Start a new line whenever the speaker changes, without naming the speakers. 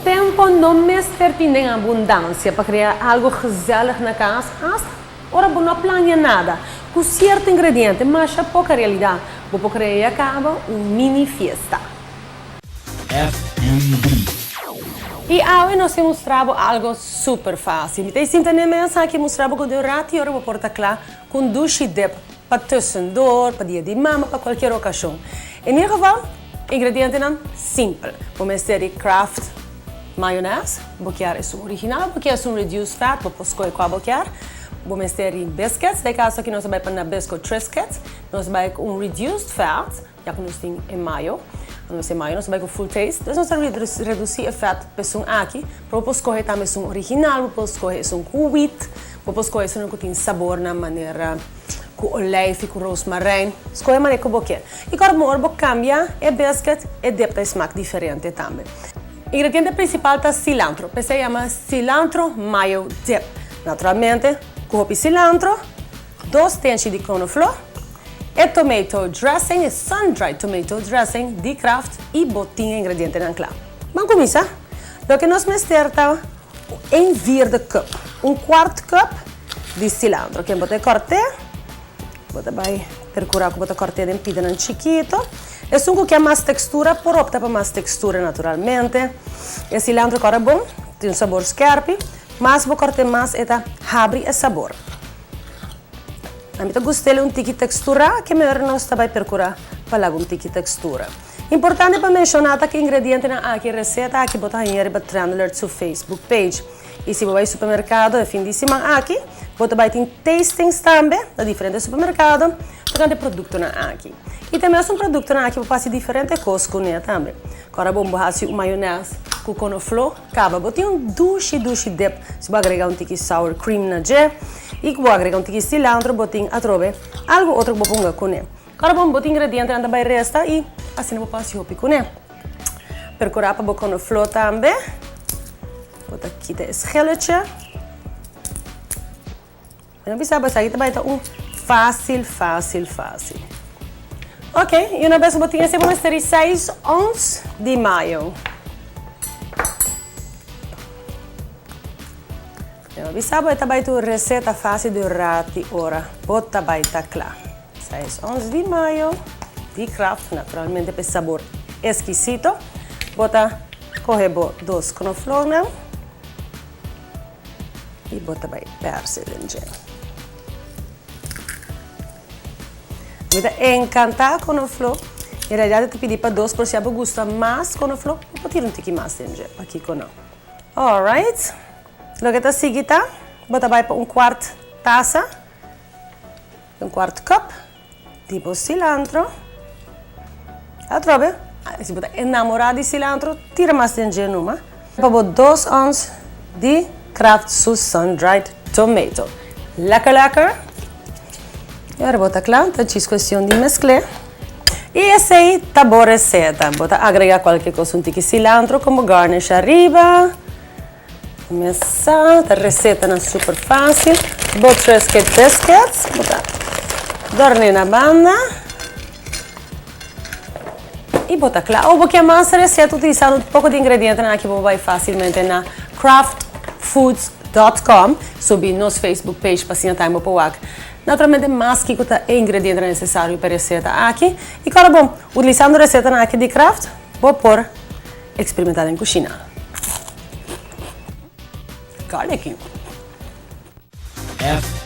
Tempo no mester tin den abundancia pa crea algo gezellig na cas, hasta ora bo no a plania nada. Cu cierto ingrediente, masha poca realidad, bo por crea y a caba un mini fiesta.
FNB.
Y awe nos tin mustra bo algo super facil. Mi ta sinta n'e mesa aki mustra bo cu den un rato y ora bo por ta cla cu un dushi dip pa tussendoor, pa dia di mama, pa cualkier ocasion. In ieder geval, ingredientenan simpel. Bo mester di Kraft mayonaise, bo kier esun original of bo kier esun reduced fat, bo por scoge cua bo kier. Bo mester di biscuits, den e caso aki nos a bay pa Nabisco Triscuits. Nos a bay cu un reduced fat, ya cu nos tin e mayo. Nos e mayo nos a bay cu full taste. Dus nos a reduci e fat pa esun aki, pero bo por scoge tambe esun original, bo por scoge esun cu wheat, bo por scoge esun cu tin sabornan manera cu olijf y cu roosmarijn. Scoge manera cu bo kier. Y kor bo ora bo cambia e biscuit, e dip ta e smaak diferente tambe. Ingrediente principal ta cilantro, p'esei yama cilantro mayo dip. Naturalmente, cu hopi cilantro, dos tenchi di konofló, e tomato dressing, e sun dried tomato dressing di Kraft y bo tin e ingredientenan cla. Ban cuminsa! Loke nos mester ta un vierde cup, un cuart cup di cilantro. Ken bo ta e corte? Bo ta bay percura cu bo ta corte den pidanan chikito. Esun cu kier mas textura por opta pa mas textura naturalmente. E cilantro cora bon, tin un sabor skerpi. Mas bo corte mas e ta habri e sabor. Ami ta gust'el un tiki teksturá, ke mehor nos ta bai perkurá pa laga un tiki tekstura. Importante pa menshoná ta ku ingredientenan aki, reseta aki bo ta haña riba Trendalert su Facebook page. I si bo bai supermerkado e fin di siman aki, bo ta bai tin tastings tambe na diferente supermerkado tokante produktonan aki. I ta mesun produktonan aki bo por hasi diferente kos kuné tambe. Kòrda bon bo hasi un mayonès ku konofló. Caba bo tin un dushi dushi dip si bo agrega un tiki sour cream na dje y ku bo agrega un tiki cilantro bo tin atrobe algo otro ku bo ponga cune. Ora bon bo tin ingredientenan ta bay resta y asina bo por haci hopi cune. Percura pa bo konoflo tambe bo ta kita e schilletje. Mi no bisa bo esaki ta bai ta un facil facil facil. Ok, y una bes ku bo tin esei bo mester di seis ons di mayo. Mi no bisa bo e ta bai ta un receta facil di un rati ora bo ta bai ta kla. Seis ons di mayo di Kraft, naturalmente pa e sabor exquisito. Bo ta kohe bo dos knoflooknan. I bo ta bai perse den dje. Mi ta encanta konoflo. En realidad e ta pidi pa dos, pero si abo gusta mas konoflo, bo por tira un tiki mas den dje. Pakiko no? Alright. Loke ta sigui ta, bo ta bai pa un kwart tasa, un kwart cup di bo cilantro. Atrobe, si bo ta enamora di cilantro, tira mas den dje numa. Pa bo dos ons di Kraft su sun dried tomato. Lekker lekker! Y ora bo ta kla, ta djis cuestion di mescl'e. Y esey ta bo receta. Bo ta agrega cualkier cos, un tiki cilantro como garnish ariba. Mesa ta recetanan super facil. Bo Triscuit biscuits bo ta dorne na banda y bo ta cla. O bo kier mas receta utilizando un poco di ingredientenan aki bo por bay facilmente na craftfoods dot com subi nos Facebook page pa asina tambe bo por wak naturalmente mas kico ta e ingredientenan necesario pa e receta aki. Y cora bon utilizando recetanan aki di Kraft bo por Experimentá den kushina. Garlicky.
FNB.